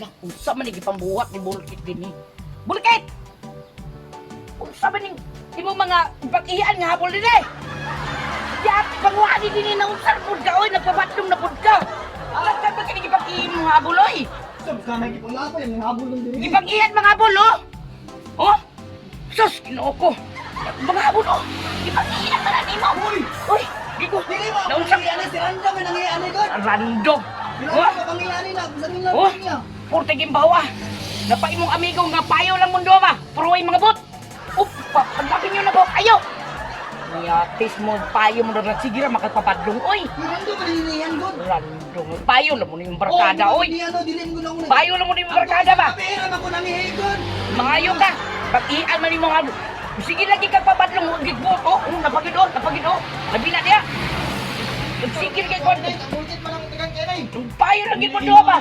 Hala, unsa man ni gipambuhat ni Bulkit dinhi? Bulkit! Unsa man ning imong mga pag-iyan nga habol dinhi? Yati panguha ni dinhi na unsa pud ka oy, nagpabatlong na pud ka. Alam ka ba kini gipag-iyan mga habol oy? Sab ka na gipanglapo yung habol ng diri. Gipag-iyan mga habol oh. Oh? Sus, Ginoo ko. Mga habol oh. Gipag-iyan man na nimo. Uy! Uy, di ko. Dili mo Naunsa ang si Randa may nangyayari god. Random. Sila Oh? ka pangyayari na sa nila Oh! niya. Purte gimbawa. Napa imong amigo nga payo lang mundo ba? Pero ay mga bot. Up, paglapin nyo na po kayo. Niyatis mo, payo mo na sige ra makagpapadlong, oy. Si Randa pa niyan god. Random. Payo lang mo na yung barkada, oy. Dili ano dili mo gud Payo lang mo na yung barkada ba? Pera man ko nangihigon. Maayo ka. Pag-ian man yung mga ano. Sige lagi kang papadlong, huwag gid mo. Oh, oh, napagid oh, napagid oh. Labi na diya. Nagsigil kay kwan. Bullshit man ang tagang kay. Payo lang gid mo do ba?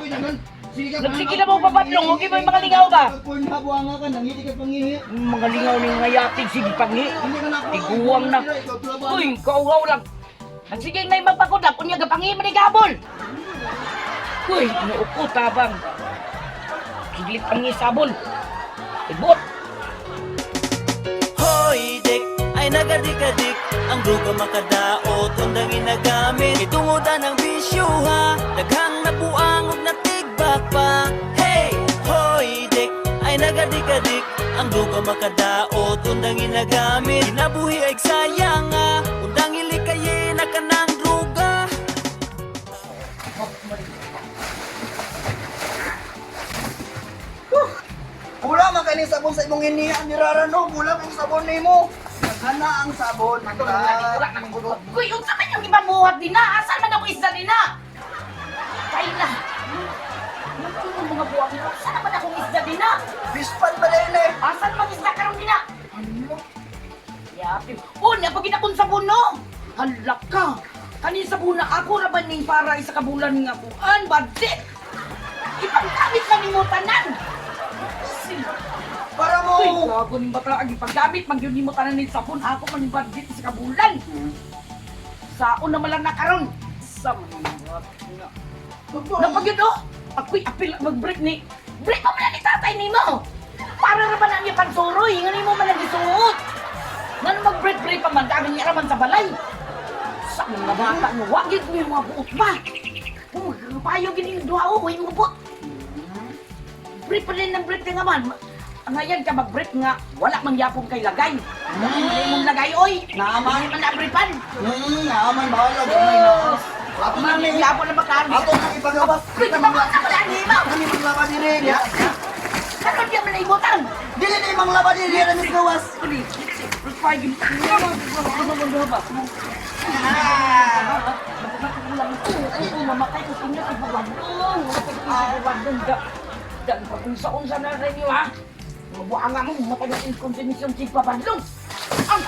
Nagsige na mo papadlong, huwag mo yung mga lingaw ba? Porn habuanga ka, nangili ka pangihi. Mga lingaw ni mga yatig, sige panghi. Hindi ka na ako. Tiguang na. Uy, kauhaw lang. Ang sige na yung magpakudak, unya gapangi man ni gabol. Uy, inuok ko tabang. Siglit ang isabol. Ibot. Hoy dek, ay nagadikadik. Ang druga makadaot, undang ginagamit. Itungodan ang bisyo ha, daghang nabuang ug natigbak pa. Hey, hoy dek, ay nagadikadik. Ang druga makadaot, undang ginagamit. Kinabuhi ay sayang ha, undang ilikayin na kanang druga. Wala man kani sabon sa imong inihan ni Rarano, wala man sabon nimo. Naghana ang sabon. Uy, unsa man yung ipabuhat din na? Asan man ako isda din na? Kay na. Yung mga buwag nila, asan naman akong isda din na? Bispan ba din eh? Asan man isda karon din na? Ano? Yapi. Oh, napagin akong sabon no. Hala ka. Kanin sabon na ako ra ba ning para isa ka bulan nga kuan budget. Ipaggamit man nimo tanan. Para mo. Uy, gago ning bata ang ipaggamit man gyud nimo tanan ning sabon ako man ning budget isa ka bulan. Saon na man lang na karon. Sa mga nga. Napagid oh. Ako'y apil mag-break ni. Break pa man ni tatay nimo. Para ra ba na niya pansuroy, nga nimo man lang gisuot. Ngano mag-break-break pa man dami niya raman sa balay. Sa mga bata no, wag gyud mo yung mga buot ba. Kung payo gid yung duha oh, yung mga buot. Break pa rin ng break nga man. Ang ngayon ka mag-break nga, wala mang yapong kay lagay. Wala man imong lagay oy. Naaman. Hindi man na-breakan. Naaman bahala gamay na. Ato na Man, ni. yapon na makaan. Ato na ipagawas. Uy, tabang sa wala nimo. Kami manglaba diri ya. Karon di man ibutang. Dili na manglaba diri ra mis gawas. Uli, five. Mamatay ko tingnan ang buwadong. Dan pag-unsa-unsa na rin niyo ha. Mabuang nga mo, matag ang inkontinisyon si Papadlong. Ang!